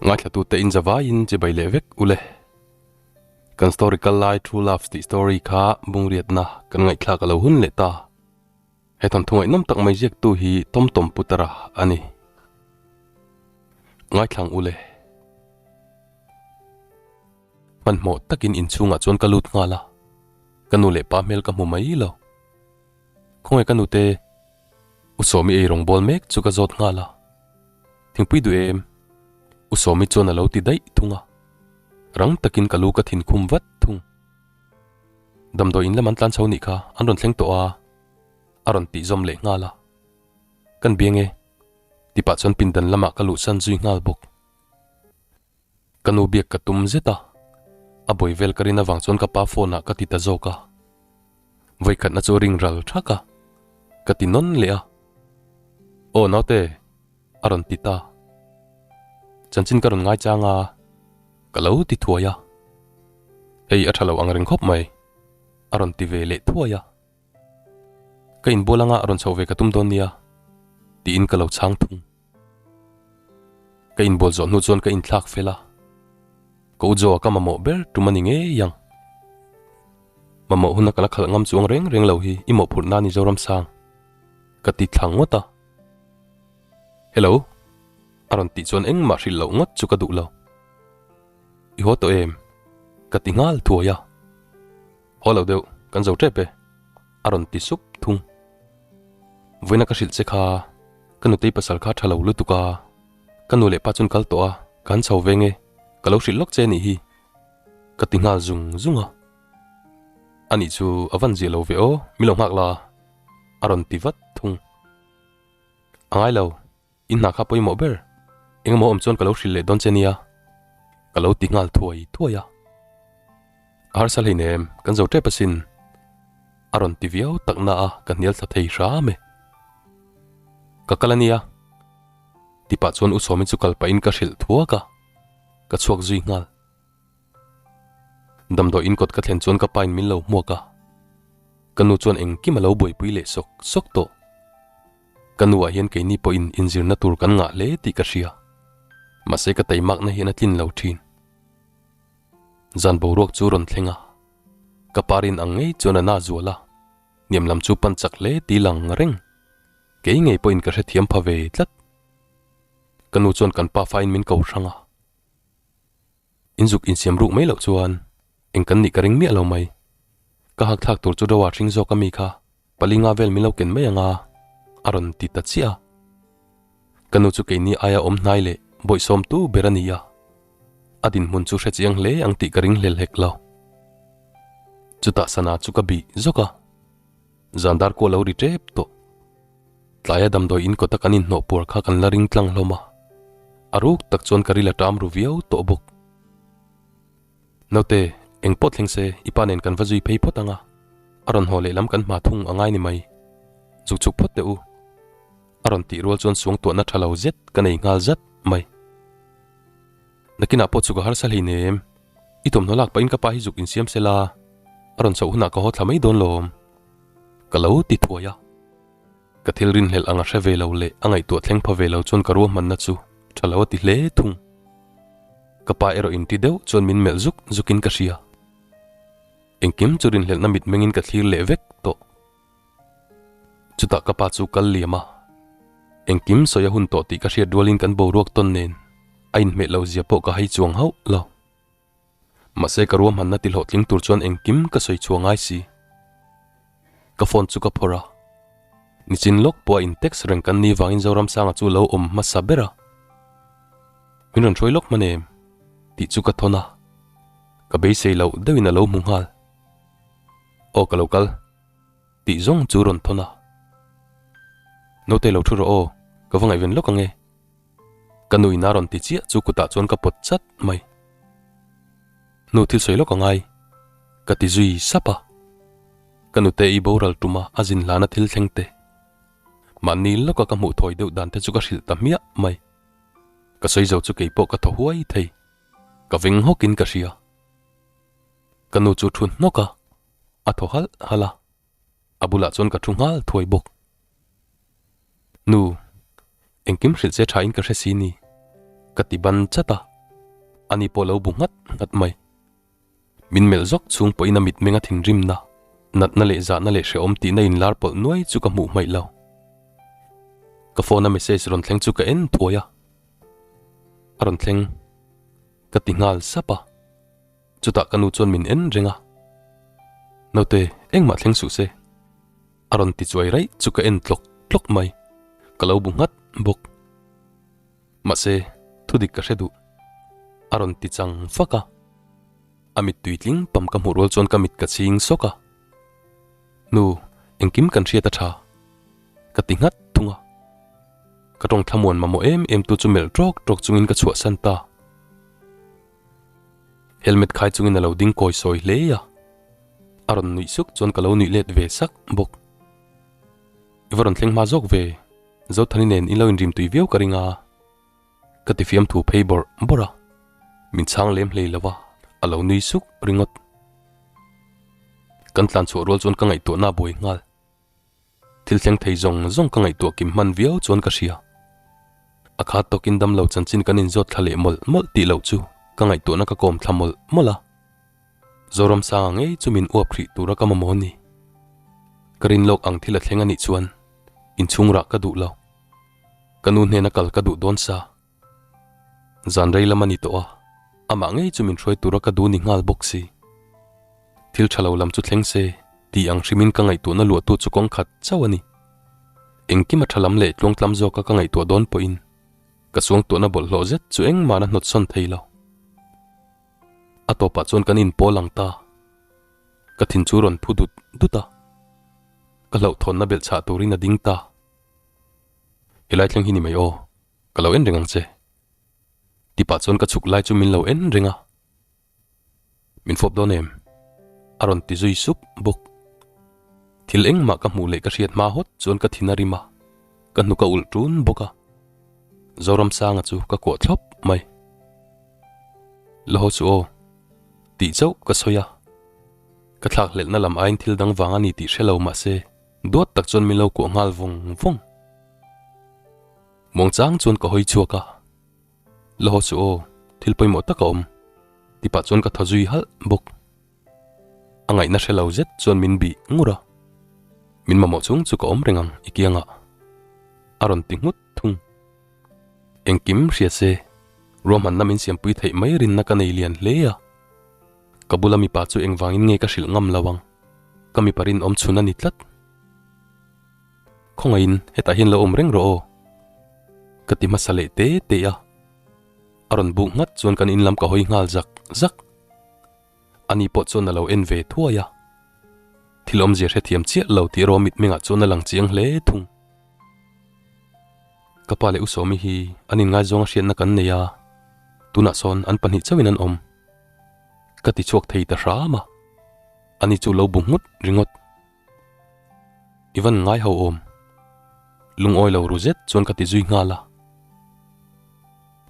Ngaithlatute in zavaiin chibai leh vek ule. Kan story kal lai True Loves tih story kha bungriatna kan ngaihthlak a lo hun leh ta. He thawnthu ngaihnawm tak mai ziaktu hi Tom Tom Putara a ni. Ngaithlang ule. Hmanhmawh takin inchhungah chuan ka lut nghal a, ka nu leh pa hmel ka hmu mai lo. Khawngaih ka nute, U Sawmi ei rawng bawl mek chu ka zawt nghal a. Thingpui duh em? U Sawmi chuan a lo ti daih thung a. Rang takin ka lu ka thin khum vat thung. Damdawi in lam an tlan chho nih kha an rawn thleng tawh a, a rawn tih zawm leh nghal a. Kan biang e, tipah chuan pindan lamah ka luhsan zui nghal bawk. Ka nu biak ka tum zet a, a bawi vel ka rin avang chuan ka pa phone ah ka ti ta zawk a. Vawikhatna chu ring ral thak a, ka ti nawn leh a. Aw naute, a rawn ti ta. Chanchin ka rawn ngaichang a, ka lo ti thuai a. Hei a tha lo ang reng khawp mai, a rawn ti ve leh thuai a. Ka inbual anga rawn chhoh ve ka tum dawn nia, tiin ka lo chhang thung. Ka inbual zawh hnu chuan ka inthlak fel a, ka u Joa ka mamawh ber tum a ni ngei ang. Mamawh huna ka la khalh ngam chuang reng reng lo hi i mawhphurh na ni Zoramsang, ka ti thla ngawt a. Hello, a rawn tih chuan engmah hrilh loh ngawt chu ka duh lo. I haw tawh em? Ka ti nghal thuai a. Haw lo deuh, kan zo tep e, a rawn ti sup thung. Vawiina ka hrilh che kha, ka nutei pasal kha tha lo lutuk a, ka nu leh pa chuan kal tawh a, ka han chho veng e, ka lo hrilh lawk che anih hi, ka ti nghal zung zung a. Anih chu a van ziah lo ve aw, min lo nghak la, a rawn ti vat thung. A ngai lo, In hna kha pawimawh ber, engemaw awm chuan ka lo hrilh leh dawn che nia, ka lo ti nghal thuai thuai a. A harsa hleinem, kan zo tep asin, a rawn ti viau tak na a ka hnial thla thei hram e. Ka kal ania, ti pah chuan U Sawmi chu kal pahin ka hrilh thuak a, ka chhuak zui nghal. Damdawi in kawt ka thlen chuan ka pa in min lo hmuak a, ka nu chuan engkim a lo buaipui leh sawk sawk tawh. Ka nu ah hian keini pawhin inzirna tur kan ngah hle tih ka hria, mahse ka teimakna hian a tlin lo thin. Zan boruak chu rawn thleng a, ka pa rin ang ngei chuan a na zual a, hniam lam chu pan chak hle ti lang reng. Kei ngei pawhin ka hrethiam pha ve tlat. Ka nu chuan kan pa fain min ko hrang a. Inzuk insiam ruk mai loh chuan eng kan nih ka ring miah lo mai. Ka hak thlak tur chu Roa hring zawk a mi kha palinga vel min lo ken mai ang a, a rawn ti ta chiah a. Ka nu chu keini aia awm hnai leh bawihsawm tu ber a ni a, a dinhmun chu hre chiang hle ang tih ka ring hlel hek lo. Chutah sana chu ka bih zawk a, zan dar kuah lo ri tep tawh. Tlaia damdawi in kawta kan inhnawh puar kha kan la ring tlang hlawm a, a ruk tak chuan ka ril a ṭam ru viau tawh bawk. Naute, eng pawh thleng se i pa nen kan va zui phei phawt ang a, a rawn haw lehlam kan hma thung a ngai ni mai. Zuk chuk phawt teh u. A rawn tih rual chuan suangtuahna ṭha lo zet ka nei nghal zat mai. Nakinah pawh chu ka harsa hleinem, i thawmhnaw lak pahin ka pa hi zuk insiam se la, a rawn chhoh hunah ka haw thla mai dawn lawm. Ka lo ti thuai a. Ka thil rinhlelh ang a hre ve lo leh a ngaihtuah thleng pha ve lo chuan ka ruahmanna chu tha lo a ti hle thung. Ka pa erawh inti deuh chuan min melh zuk zukin ka hria. Engkim chu rinhlelhna mitmengin ka thlir leh vek tawh. Chutah ka pa chu kal liam a, engkim sawi a hun tawh tih ka hriat rualin kan boruak tawn nen a inhmeh loh zia pawh ka hai chuang hauh lo. Mahse ka ruahmanna ti hlawhtling tur chuan engkim ka sawi chhuah ngai si. Ka phone chu ka phawrh a, nichin lawk pawh a in text reng kan ni vangin Zoramsanga chu lo awm hmasa ber a. Min rawn hruai lawk hman em? tih chu ka thawn a, ka beisei loh deuhin a lo hmu nghal. Aw ka lo kal. Tih zawng chu rawn thawn a. Naute lo thu rawh aw, ka va ngaihven lawk ang e. Ka nu in a rawn ti chiah chu kutah chuan ka pawt chat mai. Nu thil sawi lawk a ngai, ka ti zui sap a. Ka nute i boral tuma a zin hlana thil thleng te. Mahni lawka ka hmuh thawi deuh dan te chu ka hrilh ta hmiah mai. Ka sawi zo chu keipawh ka thaw huai thei. Ka veng hawkin ka hria. Ka nu chu thu hnawk a, a thaw halh halh a, a bulah chuan ka thu nghal thuai bawk. Nu, engkim hrilh che thain ka hre si ni, ka ti ban chat a, ani pawh lo bu nghat nghat mai. Min melh zawk chung pawhin a mitmeng a thinrimna, natna leh zahna leh hrehawm tihna inlar pawlh nuai chu ka hmuh hmaih lo. Ka phone a message rawn thleng chu ka en thuai a, a rawn thleng ka ti nghal sap a, chutah ka nu chuan min en reng a, Naute, engmah thleng suh se, a rawn ti chuai raih chu ka en tlawk tlawk mai, ka lo bu nghat bawk. Mahse, thudik ka hre duh. A rawn ti chang fak a. A mittui tling pam ka hmuh rual chuan ka mit ka chhing sawk a. Nu, engkim kan hriat a tha. Ka ti nghat thung a. Ka tawng thlamuan mamawh em em tu chu melh tawk tawk chungin ka chhuahsan ta. Helmet khai chungin a lo ding kawi sawi hle a. A rawn nuih suk chuan ka lo nuih let ve sak bawk. I va rawn thleng hma zawk ve. Zothani nen in lo inrim tui viau ka ring a, ka ti fiam thu phei bawrh bawrh a, min chhang lem hlei lo va, a lo nui suk ringawt. Kan tlan chhuah rual chuan ka ngaihtuahna a buai nghal. Thil thleng thei zawng zawng ka ngaihtuah kim hman viau chuan ka hria. A khat tawkin damlo chanchin kan inzawt thla leh mawlh mawlh tih loh chu ka ngaihtuahna ka kawm thla mawlh mawlh a. Zoramsanga ngei chu min uap hrih tura ka mamawh a ni. Ka rin lawk ang thil a thleng a nih chuan inchhung rah ka duh lo. Ka nu hnena kal ka duh dawn sa. Zan rei lam a ni tawh a, amah ngei chu min hruai tura ka duh ni nghal bawk si. Thil tha lo lam chu thleng se tih ang hrimin ka ngaihtuahna luahtu chu kawng khat chauh a ni. Engkim a tha lam leh tluangtlam zawka ka ngaihtuah dawn pawhin ka suangtuahna bawlhhlawh zet chu engmahna hnawtsawn thei lo. A tawpah chuan kan inpawl ang ta. Ka thin chu rawn phu dut dut a, ka hlauhthawnna belh chhah turin a ding ta. Helai thleng hi ni mai aw, ka lo en reng ang che. Tipah chuan ka chhuk lai chu min lo en reng a. Min fawp dawn em? A rawn ti zui sup bawk. Thil engmah ka hmuh leh ka hriat hma hawt chuan ka thin a rim a, ka hnuk a ulh ṭun bawk a. Zoramsanga chu ka kuah thlawp mai. La haw chu aw, tih chauh ka sawi a. Ka thlak hlelhna lam aiin thil dang vang a ni tih hre lo mah se, duat tak chuan min lo kuah nghal vawng vawng. Muangchang chuan ka hawi chhuak a, La haw chu aw, thil pawimawh tak a awm, ti pah chuan ka thaw zui halh bawk. A ngaihna hre lo zet chuan min bih ngur a, Min mamawh chung chu ka awm reng ang i kiangah, a rawn ti nghut thung. Engkim hria se, ruahmanna min siampui theih mai rinna ka nei lian hle a. Ka bula mipa chu engvangin nge ka hrilh ngam lo ang, ka mipa rinawm chhun a ni tlat. Khawngaihin hetah hian lo awm reng rawh aw, ka ti hmasa leh te te a. A rawn buk nghat chuan kan in lam ka hawi nghal zak zak. Ani pawh chuan a lo en ve thuai a. Thil awmzia hrethiam chiah lo tih erawh mitmengah chuan a lang chiang hle thung. Ka pa leh U Sawmi hi an inngaizawng a hriatna kan nei a, tunah sawn an pahnih chauhin an awm. Ka ti chhuak thei ta hram a, ani chu lo bu nghut ringawt. I van ngai ho awm. Lungawi lo ru zet chuan ka ti zui nghal a.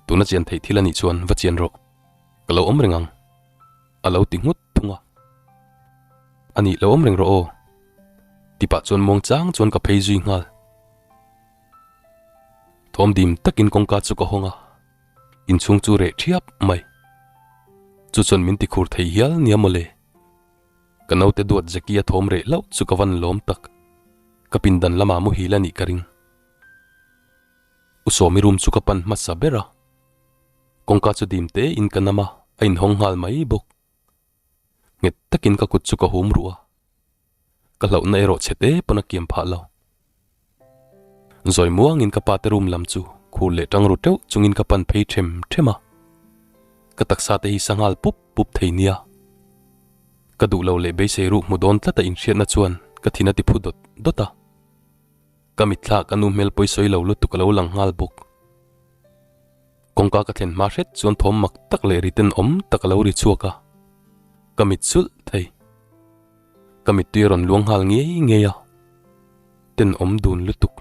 Tuna chian theih thil a nih chuan va chian rawh, ka lo awm reng ang, a lo ti nghut thung a. A nih lo awm reng rawh aw, ti pah chuan muangchang chuan ka phei zui nghal. Thawm dim takin kawngka chu ka hawng a, inchhung chu reh thiap mai. Chu chuan min ti khur thei hial nia mawle. Ka naute duat Jackie a thawm reh hlauh chu ka van lawm tak. Ka pindan lamah muhil a nih ka ring. U Sawmi room chu ka pan hmasa ber a, kawngka chu dim te in ka nam a, a inhawng nghal mai bawk. Nghet takin ka kut chu ka hum ruh a, ka hlauhna erawh chhe te pawn a kiam phah lo. Zawi muangin ka pate room lam chu khur leh tang ru teuh chungin ka pan phei them them a, ka taksa te hi sanghal pup pup thei nia. Ka duh lo leh beisei ruh hmu dawn tlata inhriatna chuan ka thin a ti phu dawt dawt a. Ka mitthla ka nu hmel pawisawi lo lutuk a lo lang nghal bawk. Kawngka ka thlen hma hret chuan thawm mak tak leh ri tenawm tak a lo ri chhuak a, ka mit sulh thei. Ka mittui a rawn luang nghal ngei ngei a, tenawm dun lutuk.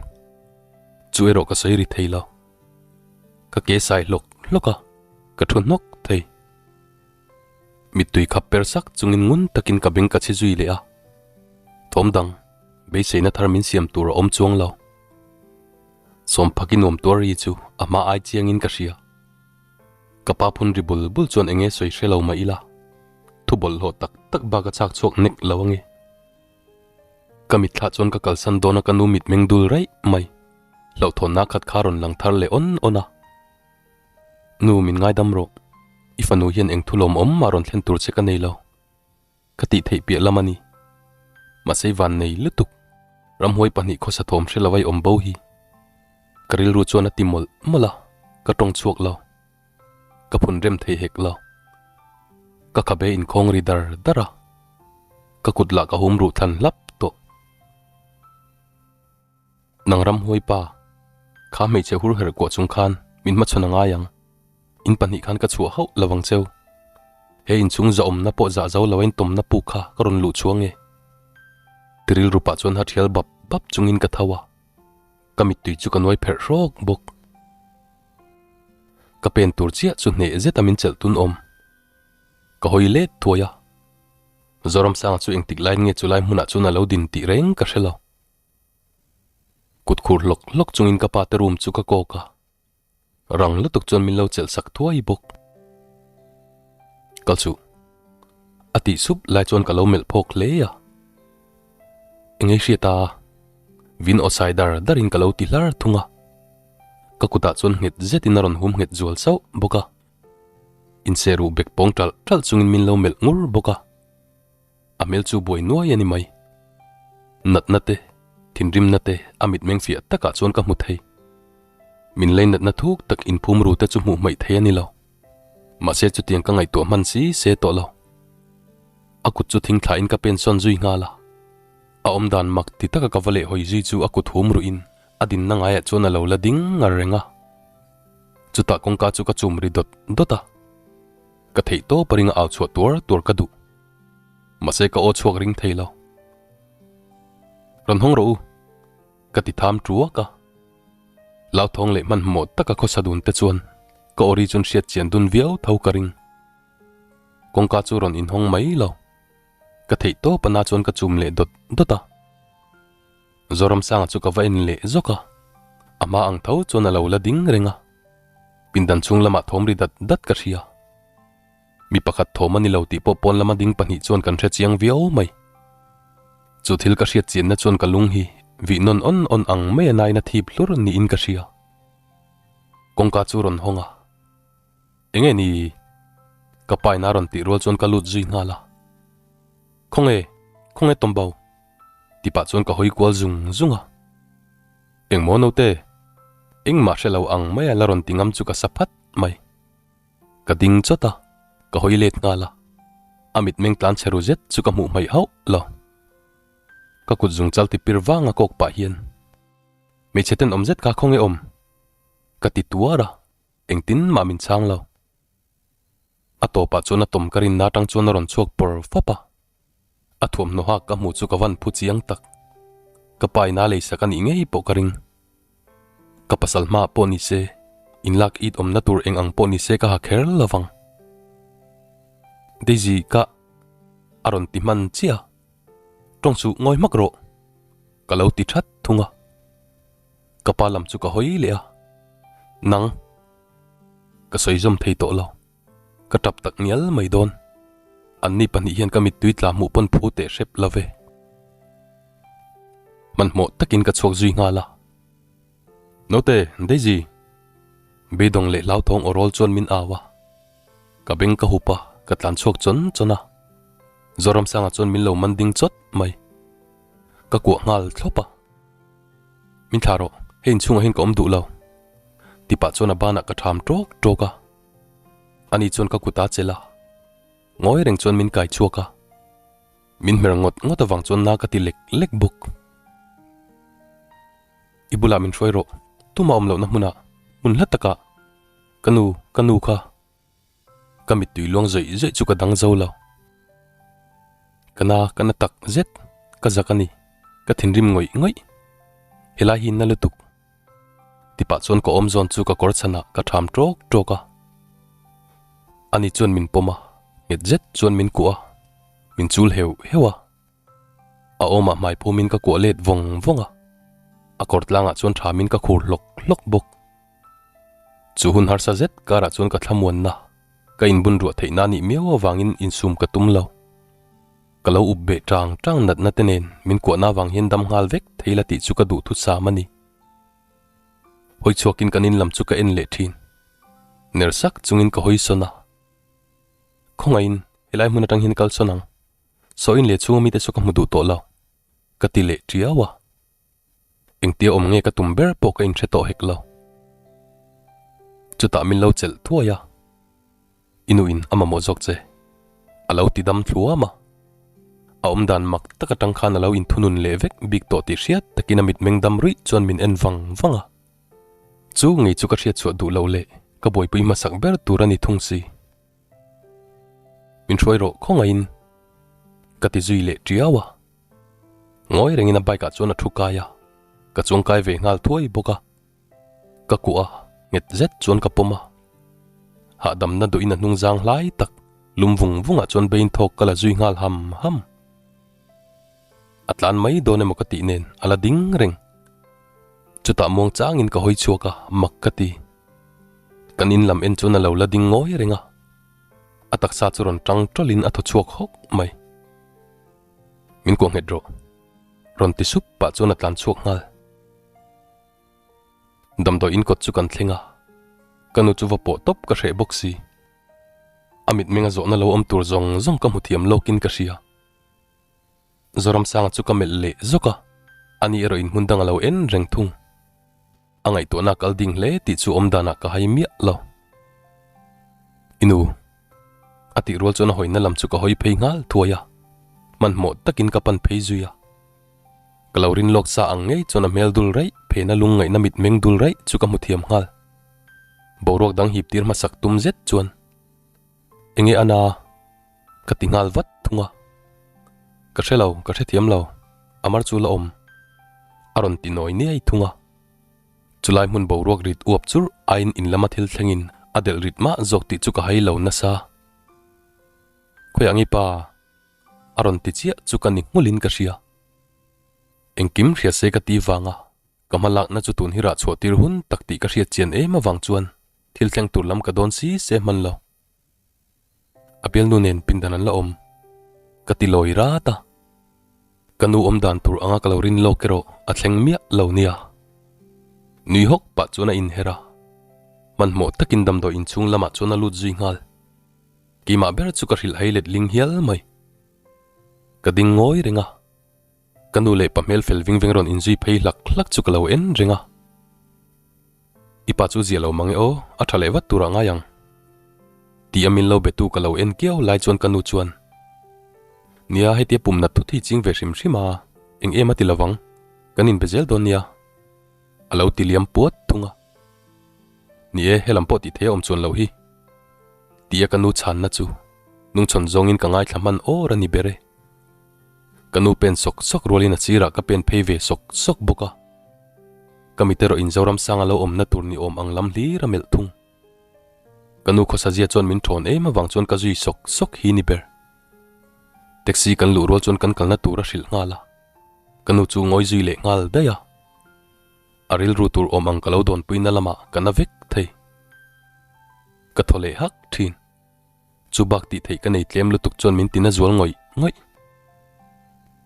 Chu erawh ka sawi ri thei lo. Ka ke sai hlawk hlawk a, ka thu hnawk thei. Mittui khap per sak chungin ngun takin ka beng ka chhi zui leh a. Thawm dang, beiseina thar min siam tur a awm chuang lo. Sawmphakin nuam tuar ri chu a hma ai chiangin ka hria. Ka pa phun ri bul bul chuan enge sawi hre lo mah ila, thu bawlhhlawh tak tak bak a chak chhuak nek lo ange. Ka mitthlah chuan ka kalsan dawn a ka nu mitmeng dul raih mai. Hlauhthawnna khat kha rawn lang thar leh awn awn a. Nu min ngaidam rawh, i fanu hian eng thu lawmawm mah rawn thlen tur che ka nei lo. Ka tih theih piah lam a ni. Mahse i van nei lutuk. Ramhuai pahnih khawsa thawm hre lo a i awm bo hi. Ka rilru chuan a ti mawlh mawlh a, ka tawng chhuak lo. Ka phun rem thei hek lo. Ka khabe inkhawng ri dar dar a, ka kut lah ka hum ruh thlan hlap tawh. Nang ramhuai pa, kha hmeichhe hur herh kuah chung khan min hmachhawn a ngai ang. In pahnih khan ka chhuah hauh lo ang cheu. He inchhung zahawmna pawh zah zo lo a intawmna puk kha ka rawn luh chhuang e. Ti rilru pah chuan ha thial bap bap chungin ka tho a, ka mittui chu ka nuai pherh hrawk bawk. Ka pen tur chiah chu hneh zet a min chelh tun awm. Ka hawi let thuai a. Zoramsanga chu engtik laiin nge chulai hmunah chuan a lo din tih reng ka hre lo. Kut khur hlawk hlawk chungin ka pa te room chu ka kawk a. Rang lutuk chuan min lo chelh sak thuai bawk. Kal chu. A tih sup lai chuan ka lo melh phawk hle a. Engei hriat a? Vin aw sai dar darin ka lo ti hlar thung a. Ka kutah chuan nghet zetin a rawn hum nghet zual sauh bawk a. Inseruh bek pawng ṭalh ṭalh chungin min lo melh ngur bawk a. A hmel chu buai nuai a ni mai. Natna te, thinrimna te a mitmeng fiah takah chuan ka hmu thei. Min lei natna thuk tak inphum ru te chu hmuh hmaih thei a ni lo. Mahse chutiang ka ngaihtuah hman si se tawh lo. A kut chu thing thlain ka pen sawn zui nghal a. A awm dan mak ti taka ka va lehhawi zui chu a kut hum ruhin a dinna ngaiah chuan a lo la ding ngar reng a. Chutah kawngka chu ka chum ri dawt dawt a. Ka theih tawp a ringa au chhuah tuar tuar ka duh. Mahse ka aw chhuak ring thei lo. Rawn hawng rawh u, ka ti tham tuak a. Lauthawng leh hmanhmawh taka khawsa dun te chuan ka aw ri chuan hriat chian dun viau tho ka ring. Kawngka chu rawn inhawng mai lo. Ka theih tawp ana chuan ka chum leh dawt dawt a. Zoramsanga chu ka va en leh zawk a, a hma ang tho chuan a lo la ding reng a. Pindan chhung lamah thawm ri dat dat ka hria. Mi pakhat thawm a ni lo tih pawh pawn lama ding pahnih chuan kan hre chiang viau mai. Chu thil ka hriat chianna chuan ka lung hi vih nawn awn awn ang mai a nain a thip hlur niin ka hria. Kawngka chu rawn hawng a. Enge ni? Ka pa in a rawn tih rual chuan ka lut zui nghal a. Khawnge? Khawnge Tawmbo? Ti pah chuan ka hawi kual zung zung a. Engmaw naute? Engmah hre lo ang mai a la rawn ti ngam chu ka sa phat mai. Ka ding chawt a, ka hawi let nghal a. A mitmeng tlan chhe ru zet chu ka hmuh hmaih hauh lo. Ka kut zung chal ti pir vang a kawk pah hian, Hmeichhe tenawm zet kha khawnge awm? Ka ti tuar a, engtin mah min chhang lo. A tawpah chuan a tawm ka rinna atang chuan a rawn chhuak pawr fap a. A thuamhnaw hak ka hmuh chu ka van phu chiang tak. Ka pa in a leisak a nih ngei pawh ka ring. Ka pasal hmaah pawh ni se, inlak it awmna tur eng ang pawh ni se ka ha kher lo vang. Daisy ka a rawn ti hman chiah a, tawng chu ngawi hmak rawh ka lo ti that thung a. Ka pa lam chu ka hawi leh a, nang ka sawi zawm thei tawh lo. Ka tap tak ngial mai dawn. Anni pahnih hian ka mittui tla hmuh pawn phu teh hrep lo ve. Hmanhmawh takin ka chhuak zui nghal a. Naute, Daisy! Beidawng leh hlauthawng aw rawl chuan min au a. Ka beng ka hup a, ka tlan chhuak chawn chawn a. Zoramsanga chuan min lo man ding chawt mai. Ka kuah nghal thlawp a. Min thlah rawh, hei inchhungah hian ka awm duh lo. Tipah chuan a banah ka ṭham ṭawk ṭawk a. Ani chuan ka kut a chelh a, ngawi reng chuan min kai chhuak a, min hmer ngawt ngawt avang chuan na ka ti lek lek bawk. I bulah min hruai rawh, tumah awm lohna hmunah, hmun hla takah, ka nu, ka nu kha. Ka mittui luang zawih zawih chu ka dang zo lo. Ka na, ka na tak zet, ka zak a ni, ka thinrim ngawih ngawih. Helai hi na lutuk. Ti pah chuan ka awm zawn chu ka kawr chhanah ka ṭham ṭawk ṭawk a. Ani chuan min pawm a, nghet zet chuan min kuah a, min chul heuh heuh a. A awmah hmai phumin ka kuah let vawng vawng a, a kawr tlangah chuan ṭhamin ka khur hlawk hlawk bawk. Chu hun harsa zet karah chuan ka thlamuanna, ka inbun ruah theihna nih miau avangin insum ka tum lo. Ka lo up beh ṭang ṭang natna te nen min kuahna avang hian dam nghal vek thei la tih chu ka duh thusam a ni. Hawi chhuakin kan in lam chu ka en leh ṭhin. Ner sak chungin ka hawi sawn a. Khawngaihin helai hmun aṭang hian kal sawn ang. Saw in leh chhunga mite saw ka hmu duh tawh lo. Ka ti leh ṭiau a. Engtia awm nge ka tum ber pawh ka inhre tawh hek lo. Chutah min lo chelh thuai a. I nu in a mamawh zawk che. A lo ti dam thluam a. A awmdan mak tak atang khan a lo inthunun leh vek bik tawh tih hriat takin a mitmeng dam ruih chuan min en vang vang a. Chu ngei chu ka hriat chhuah duh loh leh ka buaipui hmasak ber tur a ni thung si. Min hruai rawh khawngaihin ka ti zui leh tiau a. Ngawi rengin a bike ah chuan a thu kai a, ka chuang kai ve nghal thuai bawk a. Ka kuah a, nghet zet chuan ka pawm a. Hahdamna duhin a hnung zang hlai tak lum vung vungah chuan bein thawk ka la zui nghal ham ham. A tlan mai dawn emaw ka tih nen a la ding reng. Chutah muang changin ka hawi chhuak a, mak ka ti. Kan in lam en chuan a lo la ding ngawi reng a. A taksa chu rawn tang tawlhin a thaw chhuak hawk mai. Min kuah nghet rawh. Rawn ti sup pah chuan a tlan chhuak nghal. Damdawi in kawt chu kan thleng a, ka nu chu va pawh tawp ka hreh bawk si. A mitmeng a zawhna lo awm tur zawng zawng ka hmu thiam lawkin ka hria. Zoramsanga chu ka melh leh zawk a, ani erawh in hmun dang a lo en reng thung. A ngaihtuahna kal ding hle tih chu awm danah ka hai miah lo. I nu. A tih rual chuan a hawina lam chu ka hawi phei nghal thuai a, hmanhmawh takin ka pan phei zui a. Ka lo rin lawk sa ang ngei chuan a hmel dul raih, phena lung ngaihna mit meng dul raih chu ka hmu thiam nghal. Boruak dang hip tir hmasak tum zet chuan, Enge a na? Ka ti nghal vat thung a. Ka hre lo, ka hrethiam lo, a mar chu la awm. A rawn ti nawi niai thung a. Chulai hmun boruak rit uap churh aiin in lama thil thlengin a delh rit mah zawk tih chu ka hai lo nasa. Khawiah nge pa? A rawn ti chiah chu ka ni nghulhin ka hria. Engkim hria se ka ti vanga ka hma lakna chu tun hi rah chhuah tir hun tak tih ka hriat chian em avang chuan thil thleng tur lam ka dawn si se hman lo. A bialnu nen pindan an la awm. Ka ti lawi rat a. Ka nu awm dan tur anga ka lo rin lawk erawh a thleng miah lo nia. Nui hawk pah chuan a inher a. Hmanhmawh takin damdawi inchhung lamah chuan a lut zui nghal. Keimah ber chu ka hrilh hai let ling hial mai. Ka ding ngawi reng a. Ka nu leh pa hmel fel ving veng rawn inzui phei hlak hlak chu ka lo en reng a. I pa chu zia lo mang e aw, a tha leh vat tur ah ngai ang. Ti a min lo be tu ka lo en kiau lai chuan ka nu chuan, Nia hetia pum nat thut hi ching ve hrim hrim a, eng em a ti lovang, kan inbe zel dawn nia. A lo ti liam puat thung a. Ni e, helam pawh tih theih a awm chuan loh hi. Tia ka nu chhanna chu nungchhawn zawngin ka ngaithla hman awr a ni ber e. Ka nu pen sawk sawk rualin a sirah ka pen phei ve sawk sawk bawk a. Ka mit erawh in Zoramsanga lo awmna tur ni awm ang lam hlir a melh thung. Ka nu khawsazia chuan min thawn em avang chuan ka zui sawk sawk hi ni ber. Taxi kan luh rual chuan kan kalna tur a hrilh nghal a. Ka nu chu ngawi zui leh nghal daih a. A rilru tur awm ang ka lo dawnpuina lamah ka na vek thei. Ka thaw leh hak thin. Chu bak tih theih ka nei tlem lutuk chuan min tina zual ngawih ngawih.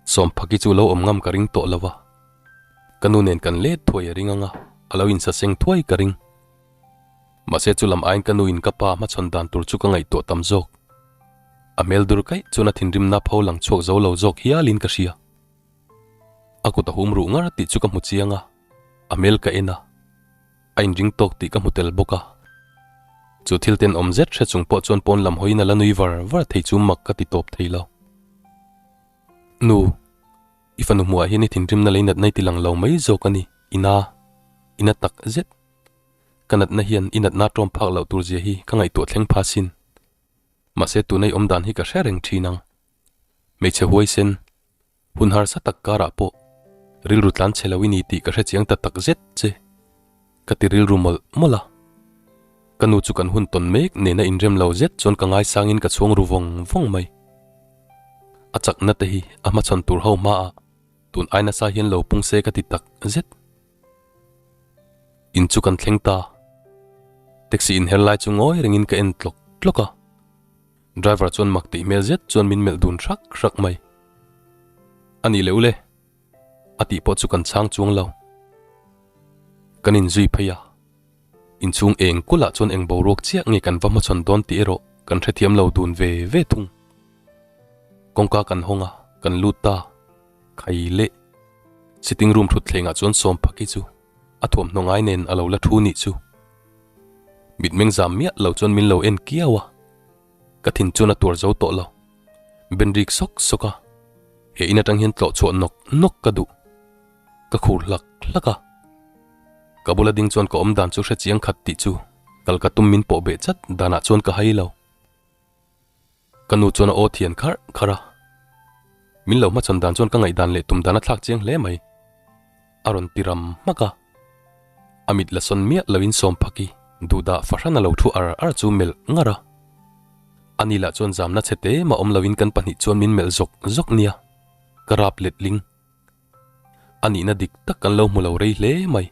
Sawmphaki chu lo awm ngam ka ring tawh lo a. Ka nu nen kan let thuai a ring ang a, a lo insaseng thuai ka ring. Mahse chu lam aiin ka nu in ka pa hmachhawn dan tur chu ka ngaihtuah tam zawk. A hmel dur kaih chuan a thinrimna pho lang chhuak zo lo zawk hialin ka hria. A kut a hum ruh ngar tih chu ka hmu chiang a, a hmel ka en a, a inring tawk tih ka hmu tel bawk a. Chu thil tenawm zet hre chung pawh chuan pawn lam hawiin a la nui var var thei chu mak ka ti tawp thei lo. Nu, i fanu hmuhah hian i thinrimna lei natna i ti lang lo mai zawk a ni, i na, i na tak zet. Ka natna hian i natna tawm phak loh tur zia hi ka ngaihtuah thleng pha sin. Mahse tuna i awm dan hi ka hre reng thin ang. Hmeichhe huaisen, hun harsa tak karah pawh rilru tlan chhe lo i ni tih ka hre chiang ta tak zet che. Ka ti rilru mawlh mawlh a. Ka nu chu kan hun tawn mek nena inrem lo zet chuan ka ngaisangin ka chhuang ru vawng vawng mai. A chakna te hi a hmachhawn tur ho hmaah tun ai nasa hian lo pung se ka ti tak zet. In chu kan thleng ta. Taxi inher lai chu ngawi rengin ka en tlawk tlawk a. Driver chuan mak tih hmel zet chuan min melh dun hrak hrak mai. A nih leh ule, a tih pawh chu kan chhang chuang lo. Kan inzui phei a, inchhung eng kulah chuan eng boruak chiah nge kan va hmachhawn dawn tih erawh kan hrethiam lo dun ve ve thung. Kawngka kan hawng a, kan lut ta. Khai leh. Sitting room thutthlengah chuan Sawmphaki chu a thuamhnaw ngai nen a lo la thu nih chu. Mitmeng zam miah lo chuan min lo en kiau a, ka thin chuan a tuar zo tawh lo. Ben rik sawk sawk a, he in atang hian tlawh chhuah nawk nawk ka duh. Ka khur hlak hlak a, ka bula ding chuan ka awm dan chu hre chiang khat tih chu kal ka tum min pawh beh chat danah chuan ka hai lo. Ka nu chuan a aw thian kharh kharh a, min lo hmachhawn dan chuan ka ngaihdan leh tum dan a thlak chiang hle mai. A rawn ti ram hmak a, a mit la sawn miah loin Sawmphaki duhdah fahran a lo thu ar ar chu melh ngar a. Ani lah chuan zamna chhe te mah awm loin kan pahnih chuan min melh zawk zawk nia, ka rap letling. A nihna dik tak kan lo hmu lo rei hle mai.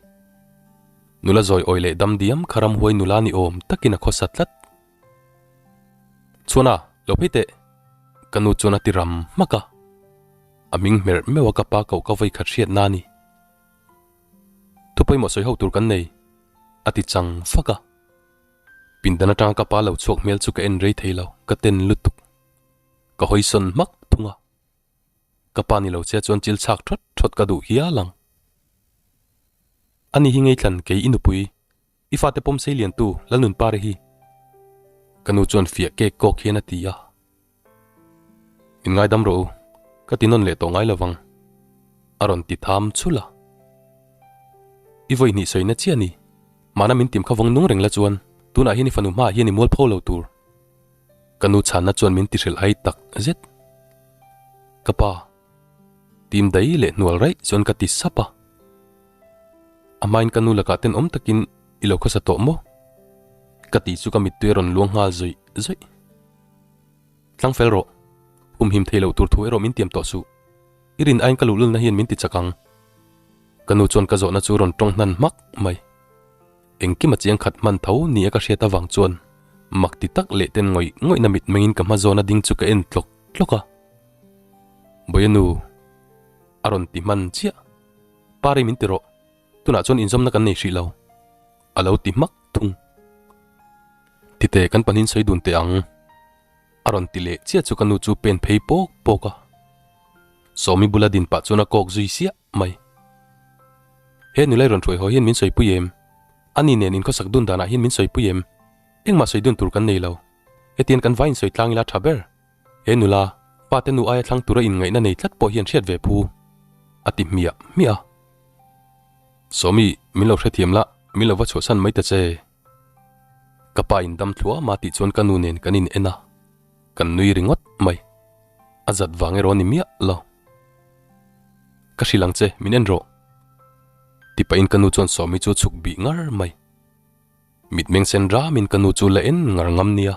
Nula zawi awi leh dam diam kha ramhuai nula ni awm takin a khawsa tlat. Chhuana, lo phei teh! Ka nu chuan a ti ram hmak a. A hming hmerh meuh a ka pa koh ka vawi khat hriat na a ni. Thu pawimawh sawi ho tur kan nei, a ti chang fak a. Pindan atanga ka pa lo chhuak hmel chu ka en rei thei lo, ka ten lutuk. Ka hawi sawn hmak thung a. Ka pa ni lo che chuan chil chhak thawt thawt ka duh hial ang. Ani hi ngeithlan kei i nupui I fate pawm sei liantu Lalnunpari hi ka nu chuan fiah kek kawk hian a ti a. Min ngaidam rawh u, ka ti nawn leh tawh ngai lovang, a rawn ti tham chhulh a. I vawi hnih sawina chiah ni, mahna min tim kha vawng nung reng la chuan tunah hian i fanu hmaah hian i mual pho lo tur. Ka nu chhanna chuan min ti hrilh hai tak zet. Ka pa, tim dai leh hnual raih chuan ka ti sap a. A hmain ka nu lakah tenawm takin i lo khawsa tawh maw? Ka tih chu ka mittui a rawn luang nghal zawih zawih. Tlang fel rawh, humhim thei loh tur thu erawh min tiam tawh suh. I rin aiin ka luhlulna hian min ti chak ang. Ka nu chuan ka zawhna chu rawn tawng hnan hmak mai. Engkim a chiang khat hman tho ni a ka hriat avang chuan mak ti tak leh ten ngawih ngawihna mitmengin ka hma zawna ding chu ka en tlawk tlawk a. Bawia nu a rawn ti hman chiah. Pari min ti rawh, tunah chuan inzawmna kan nei hrih lo, a lo ti hmak thung. Tite kan pahnin sawi dun teh ang, a rawn ti leh chiah chu ka nu chu pen phei pawk pawk a. Sawmi bula din pah chuan a kawk zui siah mai. He nulai rawn hruai haw hian min sawipui em? Ani nen inkhawsak dun danah hian min sawipui em? Engmah sawi dun tur kan nei lo. Hetiang kan vai insawi tlang ila tha ber. He nula, fate nu aia thlang tura inngaihna nei tlat pawh hian hriat ve phu, a ti hmiah hmiah a. Sawmi, min lo hrethiam la, min lo va chhuahsan mai ta che. Ka pa in dam thluam a tih chuan ka nu nen kan in en a, kan nui ringawt mai. A zat vang erawh a ni miah lo. Ka hrilh ang che, min en rawh. Tipahin ka nu chuan Sawmi chu a chhuk bih ngar mai. Mitmeng sen ramin ka nu chu la en ngar ngam nia.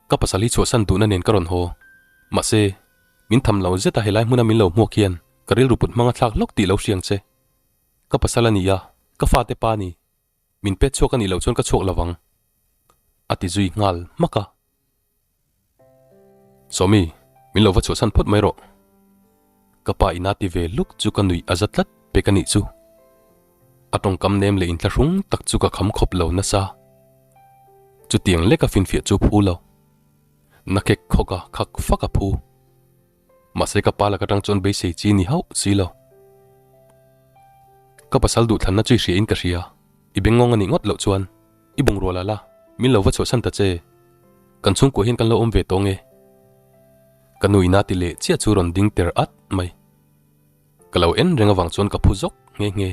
Ka pasal hi chhuahsan duhna nen ka rawn haw. Mahse, min tham lo zet a helai hmuna min lo hmuak hian ka rilru put hmang a thlak hlawk tih lo hriang che. Ka pasal a ni a, ka fate pa a ni. Min pet chhuak a nih loh chuan ka chhuak lovang. A ti zui nghal hmak a. Sawmi, min lo va chhuahsan phawt mai rawh. Ka pa ina ti ve luk chu ka nuih a za tlat pek a nih chu. A tawngkam nem leh inthlahrung tak chu ka kham khawp lo nasa. Chutiang leka finfiah chu phu lo. Na khek khawk a khak fak a phu. Mahse ka pa lak atang chuan beisei chi ni hauh si lo. Ka pasal duhthlanna chu i hria in ka hria. I bengngawng a nih ngawt loh chuan i bungrua la la, min lo va chhuahsan ta che. Kan chhungkua hian kan lo awm ve tawh nge? Ka nu ina ti leh chiah chu rawn ding ter at mai. Ka lo en reng avang chuan ka phu zawk nghe nghe.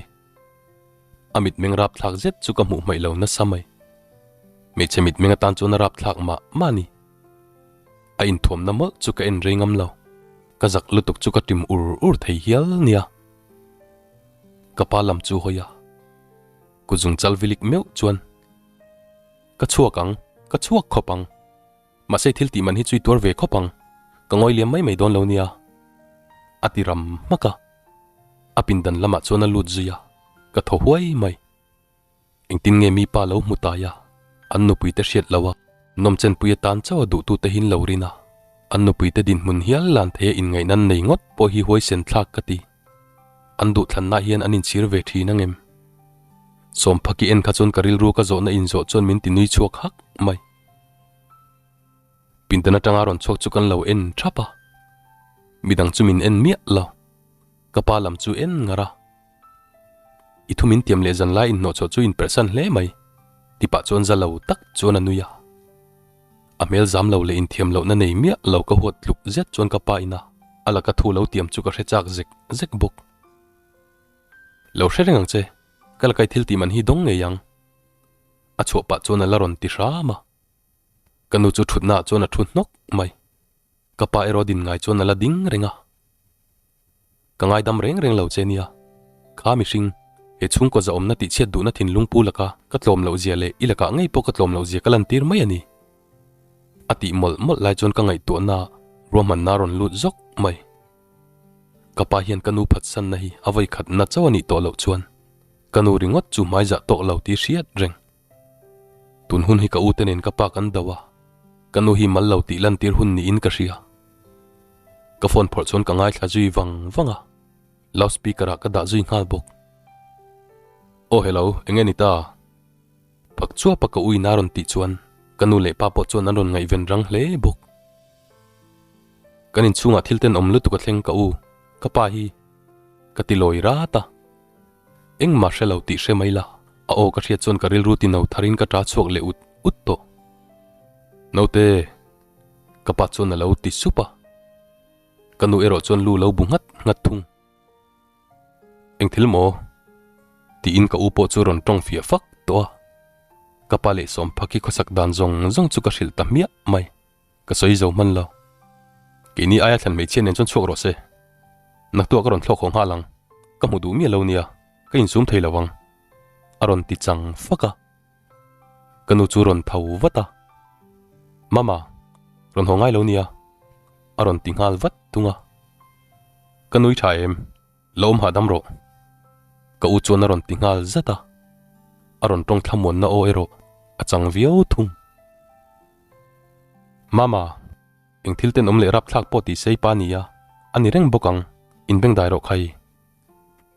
A mitmeng rapthlak zet chu ka hmuh hmaih lo nasa mai. Hmeichhe mitmeng atan chuan a rapthlak mah mah a ni. A inthuamna mawlh chu ka en rei ngam lo. Ka zak lutuk chu ka tim ur ur thei hial nia. Ka pa lam chu hawi a. Kut zung chal vilik meuh chuan, Ka chhuak ang, ka chhuak khawp ang. Mahse thil tih man hi chui tuar ve khawp ang, ka ngawi liam mai mai dawn lo nia. A ti ram hmak a. A pindan lamah chuan a lut zui a, ka thaw huai mai. Engtin nge mi pa lo hmu tai a, an nupui te hriat lo a, nawmchenpui atan chauh a duhtu te hin lo rin a, an nupui te dinhmun hial lan thei a inngaihna an nei ngawt pawh hi huaisen thlak ka ti. An duhthlanna hian an inchhir ve thin ang em? Sawmphaki en kha chuan ka rilru ka zawhna inzawh chuan min ti nui chhuak hak mai. Pindan atanga rawn chhuak chu kan lo en thap a, midang chu min en miah lo. Ka pa lam chu en ngar a. I thu min tiam leh zan lai inhnawh chhuah chu inperhsan hle mai, ti pah chuan za lo tak chuan a nui a. A hmel zam lo leh inthiam lohna nei miah lo ka huat tluk zet chuan ka pa ina a laka thu lo tiam chu ka hre chak zek zek bawk. Lo hre reng ang che, ka lakai thil tih man hi dawng ngei ang. A chhuah pah chuan a la rawn ti hram a. Ka nu chu thutna ah chuan a thu hnawk mai. Ka pa erawh din ngai chuan a la ding reng a. Ka ngaidam reng reng lo che nia. Kha mihring, he chhungkaw zahawmna tihchhiat duhna thinlung pu laka ka tlawm loh zia leh i lakah ngei pawh ka tlawm loh zia ka lantir mai a ni. A tih mawlh mawlh lai chuan ka ngaihtuahna ruahmanna a rawn lut zawk mai. Ka pa hian ka nu phatsanna hi a vawi khatna chauh a nih tawh loh chuan ka nu ringawt chu hmaizah tawk lo tih hriat reng. Tun hun hi ka u te nen ka pa kan do a, ka nu hi mal lo tih lantir hun niin ka hria. Ka phone phawrh chuan ka ngaithla zui vang vang a, loud speaker ah ka dah zui nghal bawk. Aw hello, enge ni ta? Pak chuap a ka u in a rawn tih chuan ka nu leh pa pawh chuan an rawn ngaihven rang hle bawk. Kan inchhungah thil tenawm lutuk a thleng ka u, ka pa hi ka ti lawi rat a. Engmah hre lo tih hre mai la, a aw ka hriat chuan ka rilru ti no tharin ka ta chhuak leh ut ut tawh. Naute, ka pa chuan a lo ti sup a. Ka nu erawh chuan lu lo bu nghat nghat thung. Eng thil maw? Tiin ka u pawh chu rawn tawng fiah fak tawh a. Ka pa leh Sawmphaki khawsak dan zawng zawng chu ka hrilh ta hmiah mai. Ka sawi zo hman lo. Keini aia thlan hmeichhia nen chuan chhuak rawh se. Naktuah ka rawn thlawk haw nghal ang. Ka hmu duh miah lo nia, ka insum thei lo ang. A rawn ti chang fak a. Ka nu chu rawn tho vat a. Mama, rawn haw ngai lo nia. A rawn ti nghal vat thung a. Ka nui tha em? Lo awm hahdam rawh. Ka u chuan a rawn ti nghal zat a. A rawn tawng thlamuanna aw erawh a chang viau thung. Mama, eng thil ten awm leh rapthlak pawh tih sei pa nia, a ni reng bawk ang, inbeng dai rawh khai.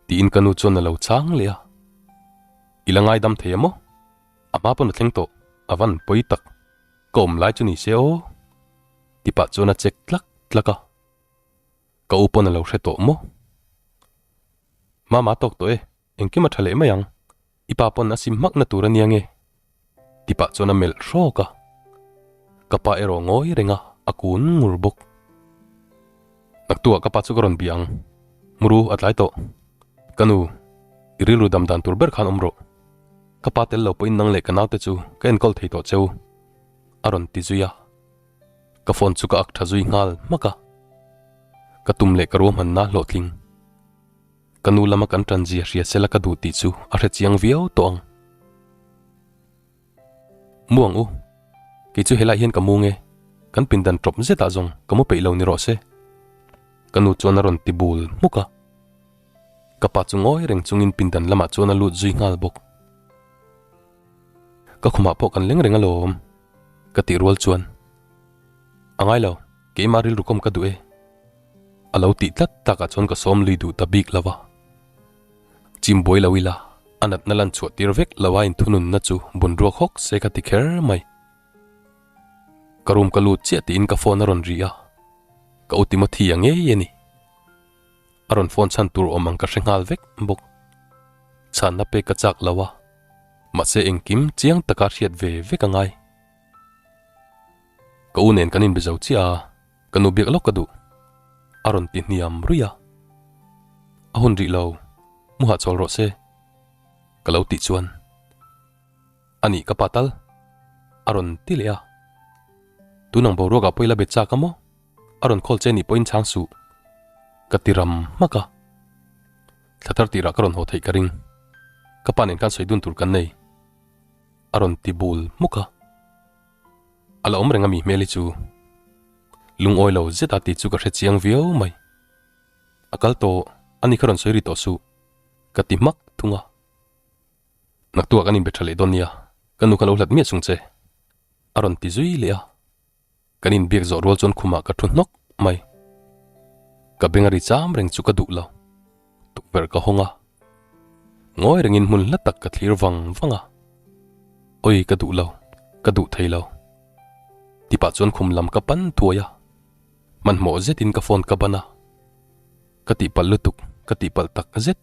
Tiin ka nu chuan a lo chang leh a. I la ngaidam thei a maw? A hma pawn a thleng tawh, a van pawi tak. Ka awm lai chu ni se aw. Ti pah chuan a chek tlak tlak a. Ka u pawn a lo hre tawh maw? Mama a tawk tawh e, engkim a tha leh mai ang. I pa pawn a sim hmak na tur a nia nge? Ti pah chuan a melh hrawk a. Ka pa erawh ngawi reng a, a kun ngur bawk. Naktuah ka pa chu ka rawn bia ang. Muru a tlai tawh. Ka nu, i rilru dam dan tur ber khan awm rawh. Ka pa tel lo pawhin nang leh ka naute chu ka enkawl thei tawh cheu, a rawn ti zui a. Ka phone chu ka ak tha zui nghal hmak a. Ka tum leh ka ruahmanna hlawhtling. Ka nu lama kan tan zia hria sela ka duh tih chu a hre chiang viau tawh ang. Mu ang u, kei chu helaiah hian ka mu nge, kan pindan tawp zetah zawng ka mu peih lo ni rawh se. Ka nu chuan a rawn ti bul hmuk a. Ka pa chu ngawi reng chungin pindan lamah chuan a lut zui nghal bawk. Ka khumah pawh kan leng reng alawm, ka tih rual chuan. A ngai lo, keimah rilru kawm ka duh e. A lo tih tlat takah chuan ka sawm lui duh ta bik lo va. Chim buai lo ila, a natna lan chhuah tir vek lo a inthununna chu bun ruak hawk se ka ti kher mai. Ka room ka lut chiah tiin ka phone a rawn ri a, ka u Timothy a ngei a ni. A rawn phone chhan tur awm ang ka hre nghal vek bawk. Chhanna pek ka chak lo a, mahse engkim chiang taka hriat ve vek a ngai. Ka u nen kan inbe zo chiah a. Ka nu biak lawk ka duh. A rawn ti hniam ruih a. A hun rih lo, mu hahchawl rawh se. Ka lo tih chuan, A nih ka pa tal. A rawn ti leh a. Tunang boruakah pawh i la bet chak a maw? A rawn call che nih pawhin chhang suh. Ka ti ram hmak a. Thla thar tirah ka rawn haw theih ka ring. Ka pa nen khan sawi dun tur kan nei. A rawn ti bul hmuk a. A la awm reng a mi hmel hi chu. Lungawi lo zet a ti chu ka hre chiang viau mai. A kal tawh a ni kha rawn sawi ri tawh suh. Ka ti hmak thung a. Naktuah kan inbe tha leh dawn nia, ka nu kha lo hlat miah chung che. A rawn ti zui leh a. Kan inbiak zawh rual chuan khumah ka thu hnawk mai. Ka beng a ri cham reng chu ka duh lo. Tukverh ka hawng a. Ngawi rengin hmun hla tak ka thlir vang vang a. Awi ka duh lo, ka duh thei lo. Tipah chuan khum lam ka pan thuai a. Hmanhmawh zetin ka phone ka ban a. Ka tihpalh lutuk, ka tihpalh tak zet.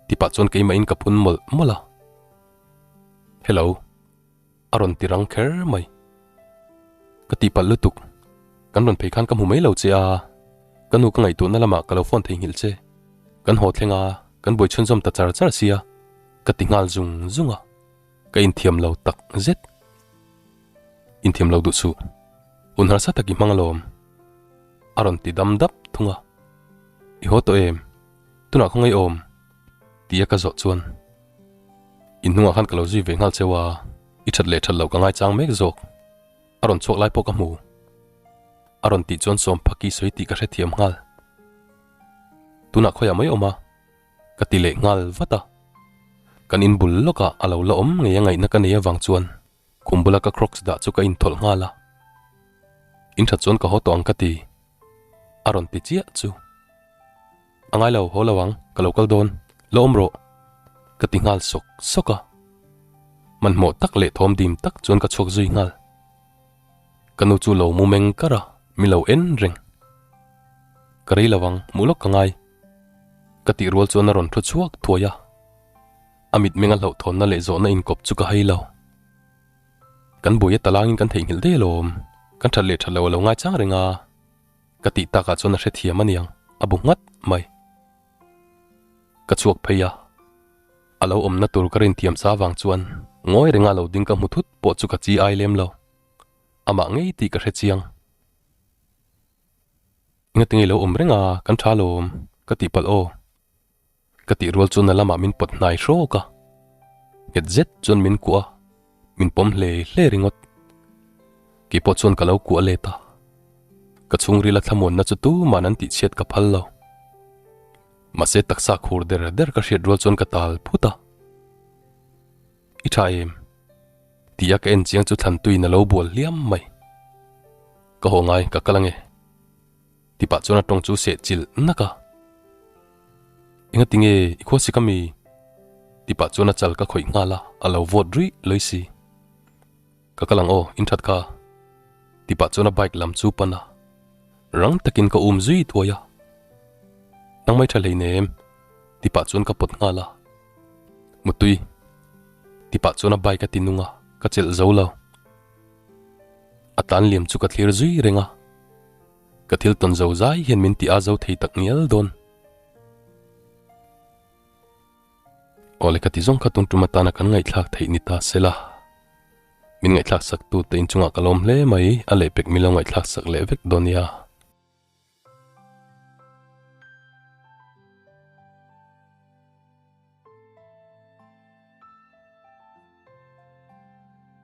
Tipah chuan keimahin ka phun mawlh mawlh a. Hello. A rawn ti rang kher mai. Ka tihpalh lutuk. Kan rawn phei khan ka hmu mai lo che a. Ka nu ka ngaihtuahna lamah ka lo phone theihnghilh che. Kan haw thleng a, kan buai chhunzawm ta char char sia. Ka ti nghal zung zung a. Ka inthiam lo tak zet. Inthiam lo duh suh. Hun harsa tak i hmang alawm. A rawn ti dam dap thung a. I haw tawh em? Tunah khaw ngeiawm? Tia ka zawh chuan In hnungah khan ka lo zui ve nghal cheu a, i that leh that loh ka ngaichang mek zawk. A rawn chhuak lai pawh ka hmu. A rawn tih chuan sawm phaki sawi tih ka hrethiam nghal. Tunah khawiah mai awm a? Ka ti leh nghal vat a. Kan in bul lawkah a lo la awm ngei a ngaihna ka nei avang chuan Khum bula ka crocs dah chu ka inthawlh nghal a, In that chuan ka haw tawh ang ka ti, a rawn ti chiah chu. A ngai lo, haw lo ang, ka lo kal dawn, la awm rawh, ka ti nghal sawk sawk a. Hmanhmawh tak leh thawm dim tak chuan ka chhuak zui nghal. Ka nu chu lo mu meng kar a, mi lo en reng. Ka rei lo ang, hmuh lawk ka ngai, ka tih rual chuan a rawn thu chhuak thuai a. A mitmeng a hlauhthawnna leh zawhna inkawp chu ka hai lo. Kan buai a talangin kan theihnghilh daih alawm, kan that leh that lo a lo ngaichang reng a, ka tih takah chuan a hrethiam a niang, a bu nghat mai. Ka chhuak phei a, a lo awmna tur ka rinthiam sa avang chuan ngawi renga lo ding ka hmu thut pawh chu ka chi ai lem lo. Amah ngei tih ka hrechiang. Engatinge i lo awm reng a, kan tha alawm, ka tihpalh aw. Ka tih rual chuan a lamah min pawt hnai hrawk a, nghet zet chuan min kuah a, min pawm hle hle ringawt. Keipawh chuan ka lo kuah let a, ka chhungril a thlamuanna chu tuman an tihchhiat ka phal lo. Mahse taksa khur der der ka hriat rual chuan ka tal phut a. I tha em? Tia ka en chiang chu thlantuiin a lo bual hliam mai. Ka haw ngai, ka kal ange. Tipah chuan a tawng chu seh chilh nak a. Enga tinge i khua sik ami? Tipah chuan a chal ka khawih nghal a, a lo vawt ruih lawi si. Ka kal ang aw, in that kha. Tipah chuan a bike lam chu pan a. Rang takin ka um zui thuai a. Nang mai tha hleinem. Tipah chuan ka pawt nghal a. Mutui. Tipah chuan a bike a ti nung a, ka chelh zo lo. A tlan liam chu ka thlir zui reng a. Ka thil tawn zo zai hian min ti a zo thei tak ngial dawn. Awle ka ti zawng kha tun tum atana kan ngaihthlak theih ni ta sela. Min ngaihthlak sak tu te inchungah ka lawm hle mai, a lehpek min lo ngaihthlak sak leh vek dawn nia.